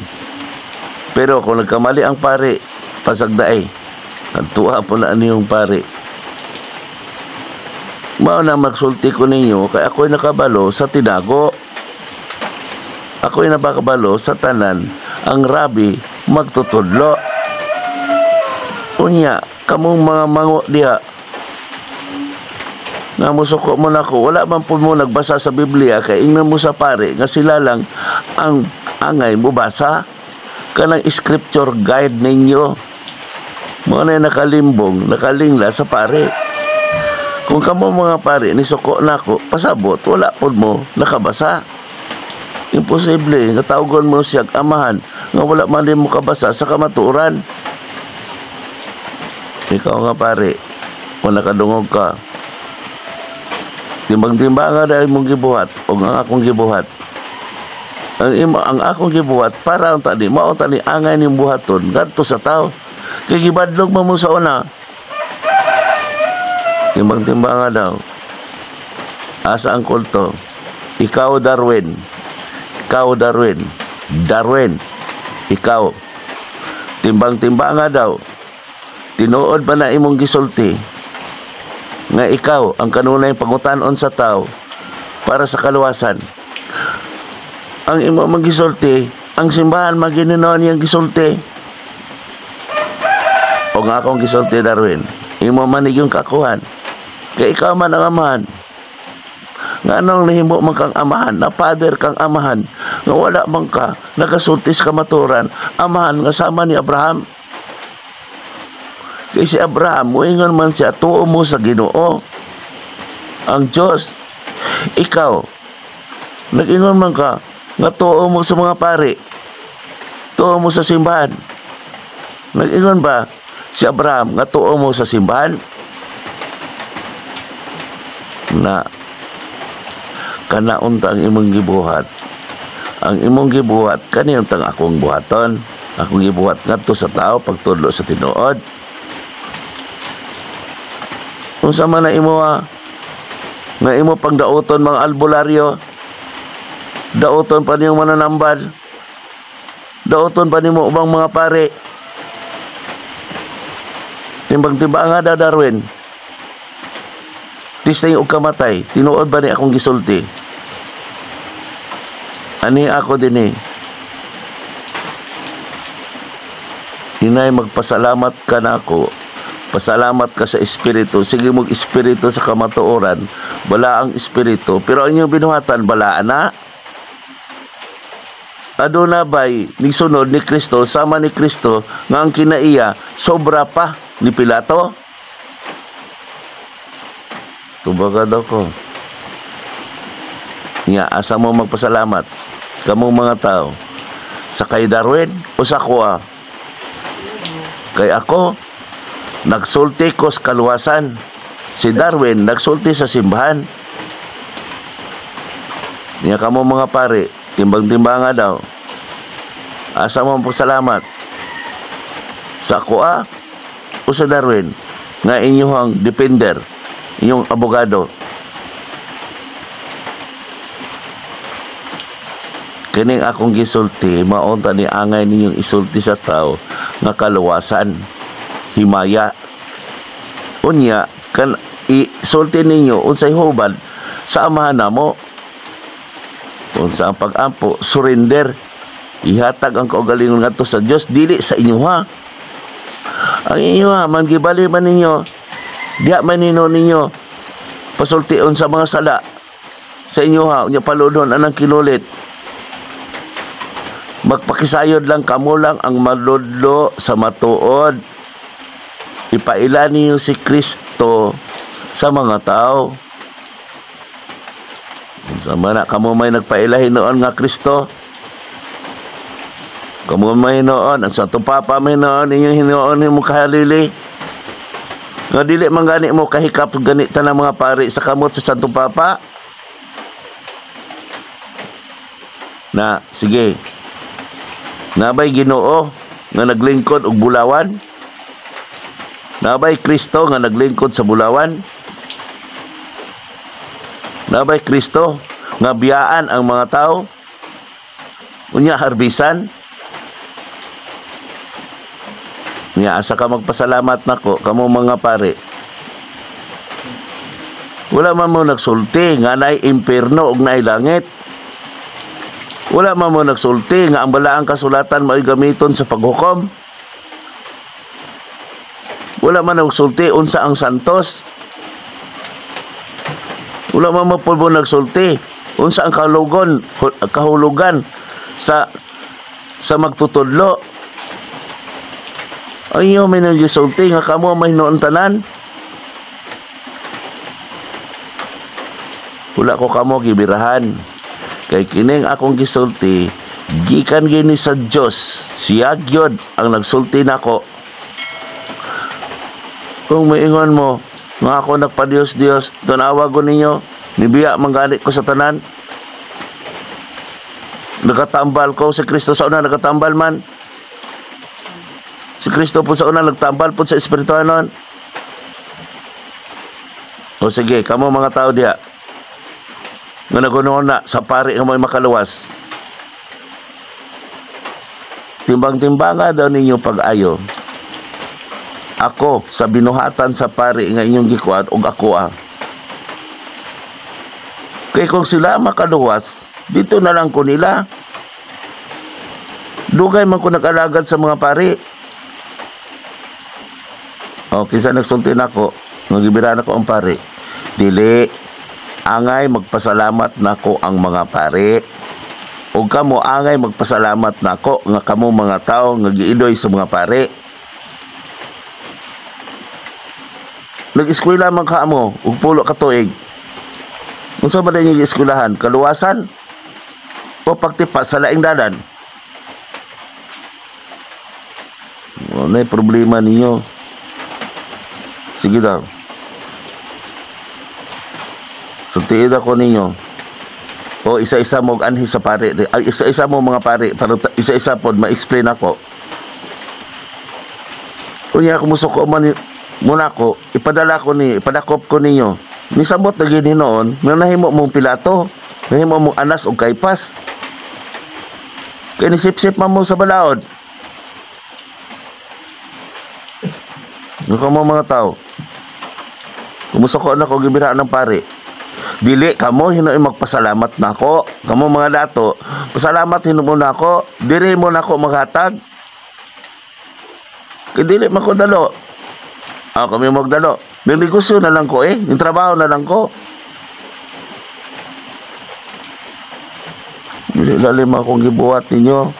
Pero kung nagkamali ang pare, pasagdae. Nagtuwa po na ani yung pare. Mao na magsulti ko ninyo kay ako'y nakabalo sa tinago. Ako'y nakabalo sa tanan. Ang rabi magtutudlo. Unya, kamong mga mango diha nga musuko mo nako, wala man po mo nagbasa sa Biblia kay ingnan mo sa pare nga sila lang ang angay mo basa kanang scripture guide ninyo. Mga na nakalimbong, nakalingla sa pare. Kung kamo mga pare, nisuko nako, pasabot, wala pod mo nakabasa. Imposible nga tawgon mo siya amahan nga wala man din mo kabasa sa kamatuoran. Ikaw nga pare, kung nakadungog ka, timbang-timbang nga dahil mong gibuhat o ang akong gibuhat. Ang akong gibuhat para ang tani, mao tani angay ning buhaton ngadto sa tao. Kay gibadlong man mo sa una. Timbang-timbang nga daw. Asa ang kulto? Ikaw, Darwin. Ikaw, Darwin. Darwin. Ikaw. Timbang-timbang nga daw. Tinuod ba na imong gisulti nga ikaw ang kanunay pangutanon sa tao para sa kaluwasan? Ang imo magisulti, ang simbahan magininon niyang gisulti. O nga akong gisulti, Darwin, imo man yung kakuhan. Kay ikaw man ang amahan. Nga anong nahimo man kang amahan, na father kang amahan, nga wala man ka nagasulti sa kamaturan, amahan nga sama ni Abraham. Kay si Abraham, muingon man siya, tuo mo sa Ginoo, ang Diyos. Ikaw, nag-ingon man ka, nga tuo mo sa mga pare, tuo mo sa simbahan. Nag-ingon ba si Abraham nga tuo mo sa simbahan? Na kanaunta ang imong gibuhat. Ang imong gibuhat, kani untang akong buhaton. Akong gibuhat ngadto sa tao pagtudlo sa tinuod. Unsa man na imo nga imo pangdauton mga albularyo, dauton pa niyong mananambal, dauton pa nimo ubang mga pare. Timbang-timbang nga daw, Darwin. Tisting og kamatay, tinuod ba ni akong gisulti? Ani ako dinhi. Inay, magpasalamat ka nako. Pasalamat ka sa espiritu. Sige mong espiritu sa kamatuoran, bala ang espiritu, pero ang inyong binuhatan balaan na. Aduna bay ni sunod ni Kristo, sama ni Kristo nga ang kinaiya sobra pa ni Pilato? Tubaga daw ko. Nga, asa mo magpasalamat? Kamong mga tao. Sa kay Darwin o sa kuha? Kay ako, nagsulti ko sa kaluwasan. Si Darwin, nagsulti sa simbahan. Nga kamo mga pare, timbang-timbang nga daw. Asa mo magpasalamat? Sa kuha o sa Darwin? Nga inyong defender, inyong abogado. Kining akong gisulti, maunta ni angay ninyong isulti sa tao nga kaluwasan, himaya. Unya, kan isulti ninyo unsay hubad sa amahan namo. Unsa ang pag-ampo, surrender. Ihatag ang kaugalingon ngadto sa Dios, dili sa inyo ha. Ang inyo ha, manggibali man ninyo, diha man nino ninyo pasultion sa mga sala sa inyo ha, unya paludon anang kinulit. Magpakisayod lang kamo lang ang maludlo sa matuod. Ipaila niyo si Kristo sa mga tao. Sama na kamo may nagpaila hinuon nga Kristo. Kamo may hinuon, ang Santo Papa may hinuon, inyong hinuon mo kahalili. Nga dili man gani mo kahikap gani tanang mga pari sa kamot sa Santo Papa. Na sige. Nabay Ginoo nga naglingkod og bulawan? Nabay Kristo nga naglingkod sa bulawan? Nabay Kristo nga biyaan ang mga tao? Unya harbisan? Unya asa ka magpasalamat nako kamo mga pare? Wala man mo nagsulti nga naay impierno ug naay langit. Wala man mo nagsulti nga ang balaang kasulatan mao'y gamiton sa paghukom. Wala man nagsulti unsa ang santos. Wala man mo nagsulti unsa ang kahulugan sa magtutudlo. Ang inyo may nang gisulti nga kamo may noon tanan. Wala ko kamo gibirahan. Kay kining akong gisulti, gikan gini sa Dios. Siya gyud ang nagsulti nako. Kung maingon mo nga ako nagpa-Dios-Dios, tanawa ko ninyo, nibiya man gani ko sa tanan. Nagatambal ko si Kristo sa una, nagatambal man. Si Kristo po sa una, nagtambal po sa espirituanon. O sige, kamo mga tao diya, nga nagunoon na sa pari nga may makaluwas. Timbang-timbanga daw ninyo pag-ayo. Ako sa binuhatan sa pari nga inyong gikuan og ako ah. Kay kung sila makaluwas, dito na lang ko nila. Dugay man ko nag-alagad sa mga pari. O, kinsa nagsulti nako, nga gibirahan ako ang pari. Dili, angay magpasalamat nako ang mga pari. O kamo angay magpasalamat nako nga kamo mga tao nga giidoy sa mga pari. Nag-eskwela man ka mo og pulo ka tuig. Unsa ba ninyo gieskwelahan? Kaluwasan o pagtipa sa laing dalan? Ano yung problema ninyo? Sige daw. Sultiin ako ninyo. O isa-isa mo anhi sa pare. Ay, isa-isa mo mga pare para isa-isa pod ma-explain ako. Unya ako musuko man muna ko, ipadala ko ni, ipadakop ko ninyo. Nisamot na gini noon, nga nahimo mong Pilato, nahimo mong Anas o Kaypas. Kaya nisip-sip man mo sa balaod. Ano mo mga tao? Kumusuko na ko, gibira ng pare. Dili, kamo hinuoy magpasalamat na ako. Kamo mga dato, pasalamat hinuo na ako. Diri mo na ako maghatag. Kaya dili man ko dalo. Ah, kami magdalo. May negosyo na lang ko eh. Yung trabaho na lang ko. Dili lalim akong gibuhat ninyo.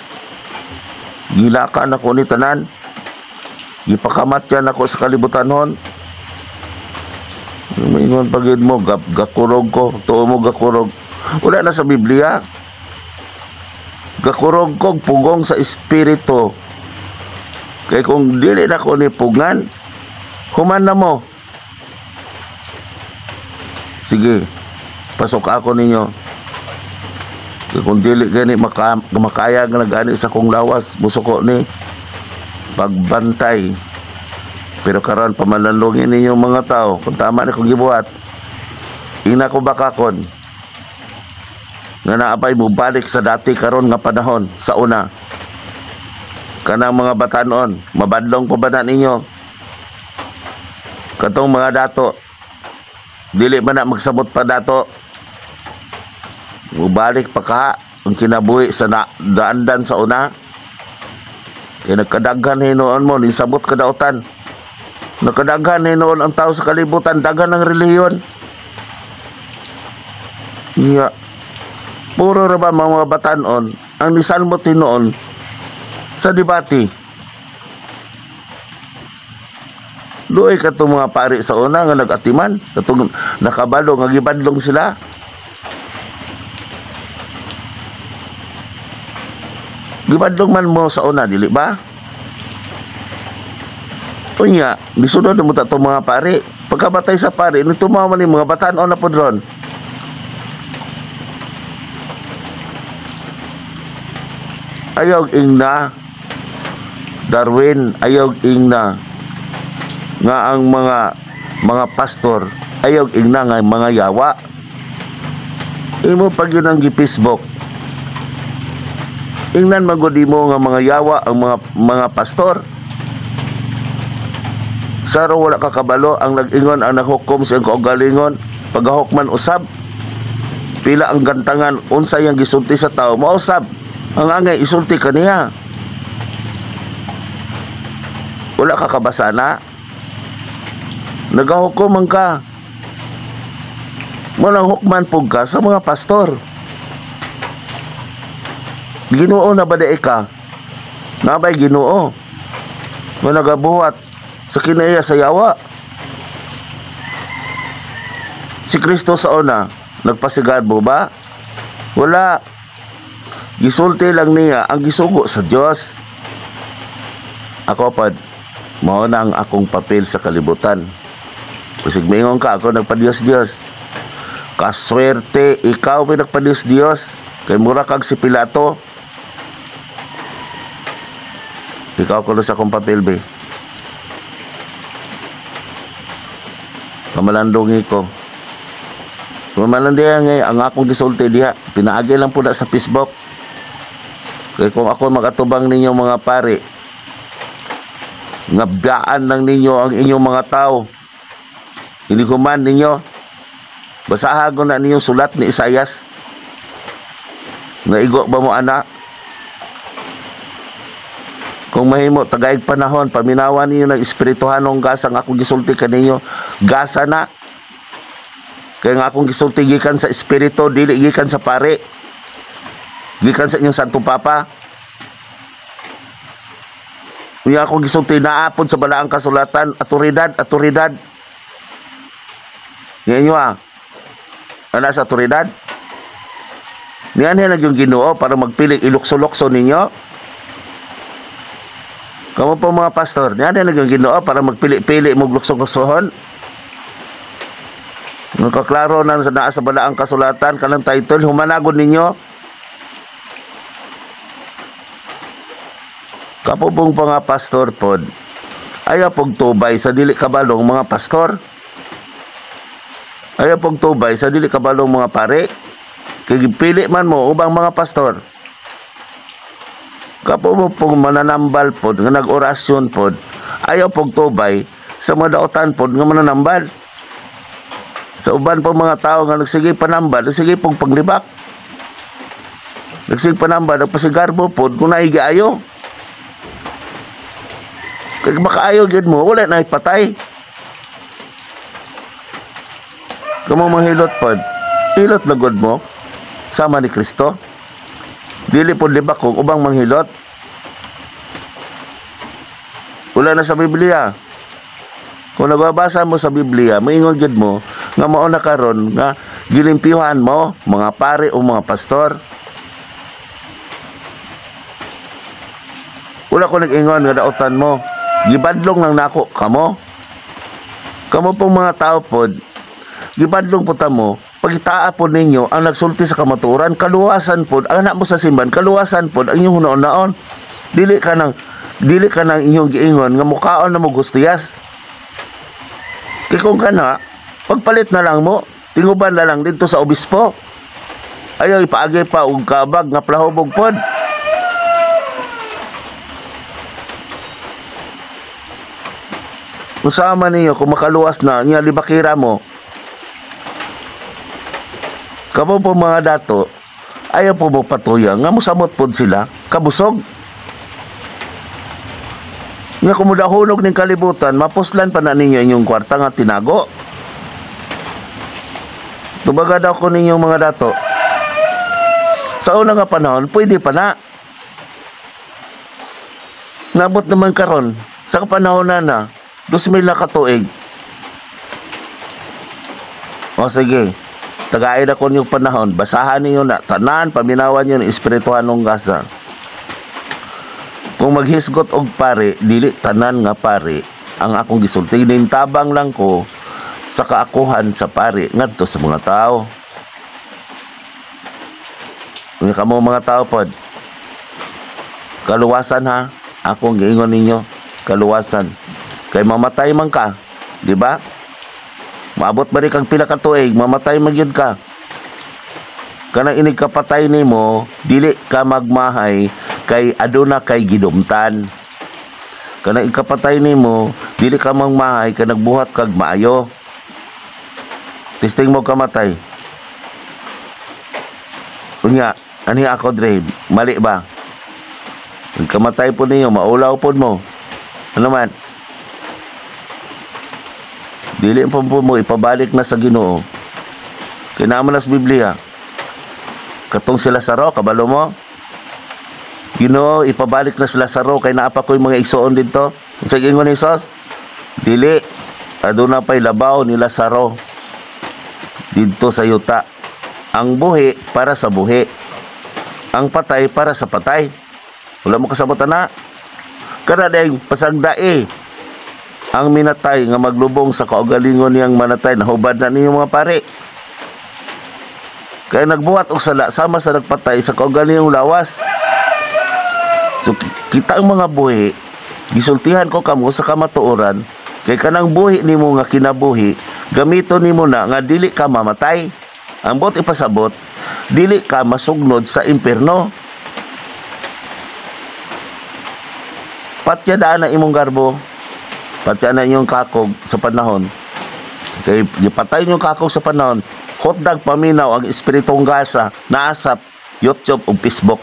Gilakan ako ni tanan. Gipakamatyan ako sa kalibutanon. Maingon pagid mo, gakurog ko. Tuo mo gakurog. Wala na sa Biblia. Gakurog ko pugong sa espiritu. Kay kung dili na ko ni pugan, human na mo. Sige, pasok ako ninyo. Kay kung dili gani makaya nga nagani sa kong lawas, musuko ni pagbantay. Pero karon pamalandungin ninyo mga tao kung tama ni kong gibuhat. Ina ko bakakon nga naabay mo balik sa dati karon nga panahon sa una. Kanang mga batanon, mabadlong pa ba na ninyo? Katong mga dato, dili ba na magsamot pa dato? Mubalik pa ka ang kinabuhi sa daandan sa una. Kaya nagkadaghan hinuon mo, nisamot kadautan. Nagkadaghan hinuon ang tao sa kalibutan, daghan ng relihiyon. Nga, puro ra ba mga batanon ang nisalmot hinuon sa debate. Luoy katong mga pari sa una nga nag-atiman, katong nakabalo nga gibadlong sila. Gibadlong man mo sa una, dili ba? Unya, gisunod mo ta tong mga pari. Pagkabatay sa pari, nitumaw man ni mga batan-on na pod ron. Ayaw ingna Darwin, ayaw ingna nga ang mga pastor, ayaw ingna nga mga yawa. Imo pag yun ang gi-Facebook, ingnan magud mo nga mga yawa ang mga pastor. Saro wala kakabalo ang nag-ingon ang naghukom sa iyang kaugalingon, pagahukman usab pila ang gantangan unsa iyang gisulti sa tao, mausab ang angay isulti kaniya. Wala ka kabasa na. Nagahukom man ka. Walang hukman pug ka sa mga pastor. Ginoo na ba di ka? Nabay Ginoo. Nga nagabuhat sa kinaiya sa yawa. Si Kristo sa una, nagpasigarbo ba? Wala. Gisulti lang niya ang gisugo sa Dios. Ako pad, mao na ang akong papel sa kalibutan. Kusig mingon ka, ako nagpa-Diyos-Diyos. Kaswerte, ikaw may nagpa-Diyos-Diyos. Kay mura kag si Pilato. Ikaw kuno sa akong papel, be. Kamalandong ko. Kamalandihan ngay, ang akong gisulti diha, pinaagi lang po na sa Facebook. Kaya kung ako makatubang ninyo mga pare, ngabdaan lang ninyo ang inyong mga tao. Hiniguman ninyo. Basahan ko na ninyong sulat ni Isayas. Naigo ba mo, anak? Kung mahimo, tagaig panahon, paminawan ninyo ng espirituhanong gasa nga akong gisulti kaninyo. Gasa na. Kaya nga akong gisulti gikan sa espiritu, dili gikan sa pare. Gikan sa inyong Santo Papa. Unya akong gisulti naapod sa balaang kasulatan, atoridad, atoridad. Niya inyo ah. Ana sa atoridad? Niyan lang yung Ginoo para magpili ilukso-lukso ninyo. Kamu po mga pastor, niyan lang yung Ginoo para magpili-pili mong lukso-luksohon. Nagkaklaro na naa sa balaang kasulatan kanang title, humanagod ninyo. Kapubong pa nga pastor pod, ayaw pog tubay sa dili kabalong mga pastor. Ayaw pog tubay sa dili kabalong mga pare. Kay gipili man mo ubang mga pastor. Kapubong pong mananambal pod nga nag-orasyon pod, ayaw pog tubay sa mga daotan pod nga mananambal. Sa uban po mga tao nga nagsige panambal, nagsige pong paglibak. Nagsige panambal, nagpasigarbo pod kung naigi ayo. Kaya makaayo gyud mo, wala na ipatay. Kamo manghilot pod, hilot na gud mo sama ni Kristo. Dili pod libak kung ubang manghilot. Wala na sa Biblia. Kung nagbabasa mo sa Biblia, maingon gyud mo nga mao na karon nga gilimpyuhan mo mga pare o mga pastor. Wala ko nag-ingon nga daotan mo. Gibadlong lang nako kamo. Kamo pong mga tao pod, gibadlong po ta mo, pagitaa pod ninyo ang nagsulti sa kamatuoran, kaluwasan pod ang anak mo sa simban, kaluwasan pod ang inyong hunaon-naon. Dili ka nang inyong giingon nga mukaon na mo gustiyas. Kay kung kana, pagpalit na lang mo, tinguban na lang dito sa obispo. Ayaw ipaagi pa og kabag nga plahubog pod. Usama ninyo kung makaluwas na niya libakira mo. Kamo po mga dato, ayaw po mo patuya nga mosamot pod sila, kabusog. Nga kung mudahulog ning kalibutan, mapuslan pa na ninyo inyong kwarta nga tinago. Tubaga daw ko ninyong mga dato. Sa una nga panahon, pwede pa na. Nabot naman karon sa panahon na na, 2,000 na katuig. O sige, tagain ako niyong panahon, basahan niyo na, tanan, paminawan niyo ng espirituhanong gasa. Kung maghisgot og pare, dili tanan nga pare ang akong gisulti, nintabang lang ko sa kaakuhan sa pare ngadto sa mga tao. Nga kamo mga tao pod, kaluwasan ha, akong giingon ninyo, kaluwasan. Kay mamatay man ka, di ba? Maabot ba rin kang pila ka tuig, mamatay man gyud ka. Kanang inig kapatay nimo, dili ka magmahay kay aduna kay gidumtan. Kanang ikapatay nimo, dili ka magmahay kay nagbuhat kag maayo. Testing mo kamatay. Unya, ani ako dre, mali ba? Kamatay po ninyo, maulaw po mo. Ano man? Dili po po mo ipabalik na sa Ginoo. Kinama na sa Biblia. Katong si Lazaro, kabalo mo? Ginoo, ipabalik na si Lazaro kay naa pa ko'y mga igsoon didto. Unsa giingon ni Jesus? Dili, aduna pay labaw ni Lazaro didto sa yuta. Ang buhi para sa buhi, ang patay para sa patay. Wala mo kasabot ana. Kada dayong pasagdae ang minatay nga maglubong sa kaugalingon niyang manatay, nahubad na ninyo mga pare. Kaya nagbuhat og sala sama sa nagpatay sa kaugalingong lawas. So kita ang mga buhi, gisultihan ko kamo sa kamatuoran, kay kanang buhi nimo nga kinabuhi, gamiton nimo na nga dili ka mamatay. Ang buot ipasabot, dili ka masugnod sa impierno. Patya daan na imong garbo, patya na inyong kakog sa panahon. Kay gipatay inyong kakog sa panahon, hotdog paminaw ang espiritong gasa, naasap YouTube ug Facebook.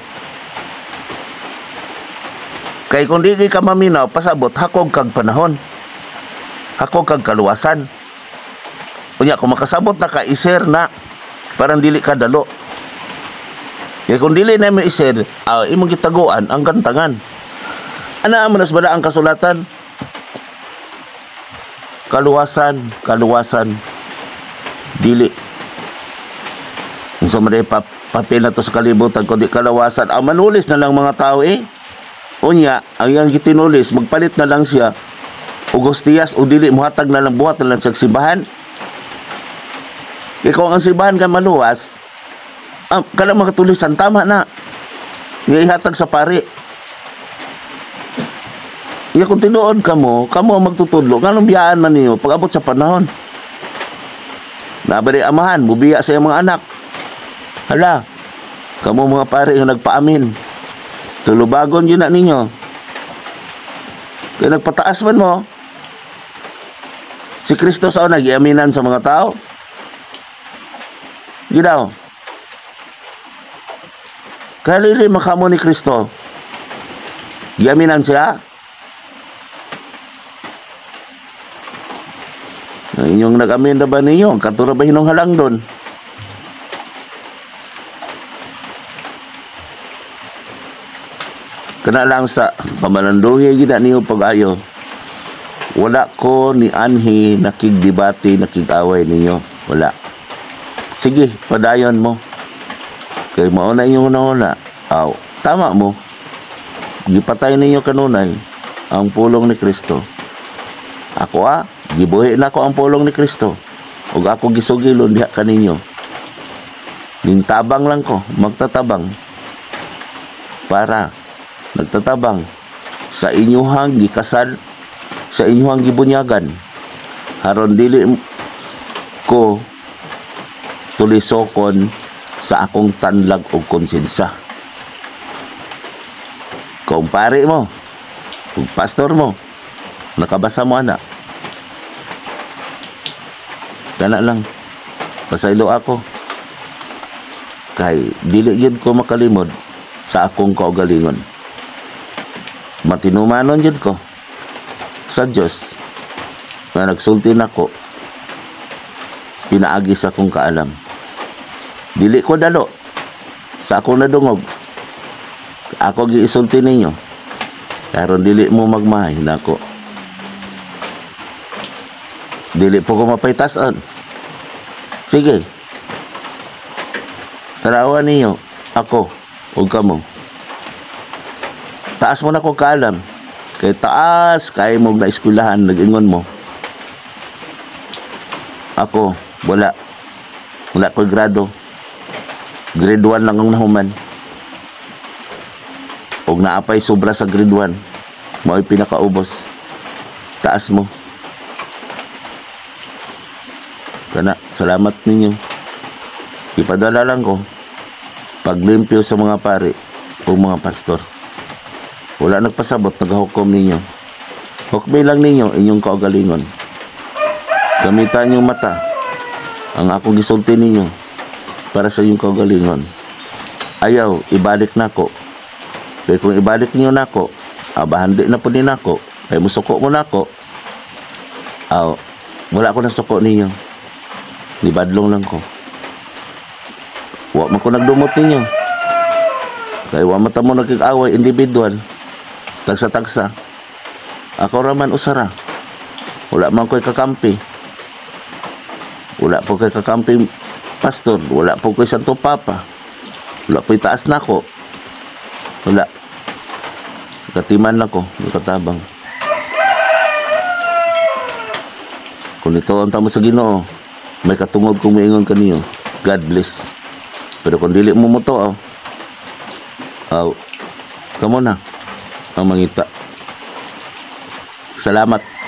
Kay kung di ka maminaw, pasabot hakog kag panahon, hakog kag kaluwasan. Unya kung makasabot na ka, i-share na parang dili ka dalo. Kay kung dili na mo i-share, imong gitaguan ang kantangan. Ana man bala ang kasulatan? Kaluwasan, kaluwasan. Dili. Unsa man day papel na to sa kalibutan kundi kalawasan. Ang manulis na lang mga tao eh. Unya, ang iyang gitinulis, magpalit na lang siya og hostiyas o dili muhatag na lang, buhat na lang sa simbahan. Kaya kung ang simbahan ka maluwas, kanang mga tulisan tama na. Nga ihatag sa pari. Iya kung tinuod kamo, kamo ang magtutudlo, nganong biyaan man niyo pag abot sa panahon. Nabari amahan, mubiya sa iyang mga anak. Hala, kamo mga pari nga nagpaamin. Tulubagon yun na ninyo. Kaya nagpataas man mo. Si Kristo sa nag-iaminan sa mga tao. Ginaw. Kalili makamo ni Kristo. Giaminan siya. Ang inyong nag-amin na ba ninyo? Ang katura ba hinong halang doon? Kana lang sa pamalanduhi gina niyo pag-ayo. Wala ko ni anhi nakigdebate, nakig-away ninyo. Wala. Sige, padayon mo. Kay mao na inyong hunahuna. Aw, tama mo. Gipatay ninyo kanunay ang pulong ni Kristo. Ako gibuhi na ko ang pulong ni Kristo. Ug ako gisugilon diha kaninyo. Nintabang lang ko, magtatabang. Para nagtatabang sa inyuhang gikasal, sa inyuhang gibunyagan, haron dili ko tulisokon sa akong tanlag og konsensa. Kung pare mo, kung pastor mo, nakabasa mo ana. Kana lang, pasaylo ako. Kay dili gyud ko makalimod sa akong kaugalingon. Matinumanon gyud ko sa Dios nga nagsulti nako pinaagi sa akong kaalam. Dili ko dalo sa akong nadungog. Ako giisulti ninyo karon dili mo magmahay nako. Dili po ko mapaytasan. Sige. Tarawan ninyo ako ug kamo. Taas mo na ko kaalam. Kay taas kay mo na eskwelahan nag-ingon mo. Ako wala. Wala ko'y grado. Grade 1 lang ang nahuman. Og naapay sobra sa grade 1, mao'y pinakaubos. Taas mo. Kana, salamat ninyo. Ipadala lang ko paglimpyo sa mga pari o mga pastor. Wala nagpasabot, naghukom ninyo. Hukmi lang ninyo inyong kaugalingon. Gamitan inyong mata ang akong gisulti ninyo para sa inyong kaugalingon. Ayaw, ibalik nako. Kaya kung ibalik niyo nako, abahan di na po din nako. Kaya musuko mo nako. Aw, wala ko nasuko ninyo. Nibadlong lang ko. Wa man ko nagdumot ninyo. Kaya wa man ta mo nagkikaway individual. Tagsa-tagsa. Ako ra man usara. Wala man ko'y kakampi. Wala po ko'y kakampi pastor. Wala po ko'y Santo Papa. Wala po'y taas nako. Wala. Katiman nako, nakatabang. Kung ito ang tamo sa Ginoo, may katungod kung moingon kaniyo. God bless. Pero kung dili mo mo to, oh, oh, kamo na ang mangita. Salamat.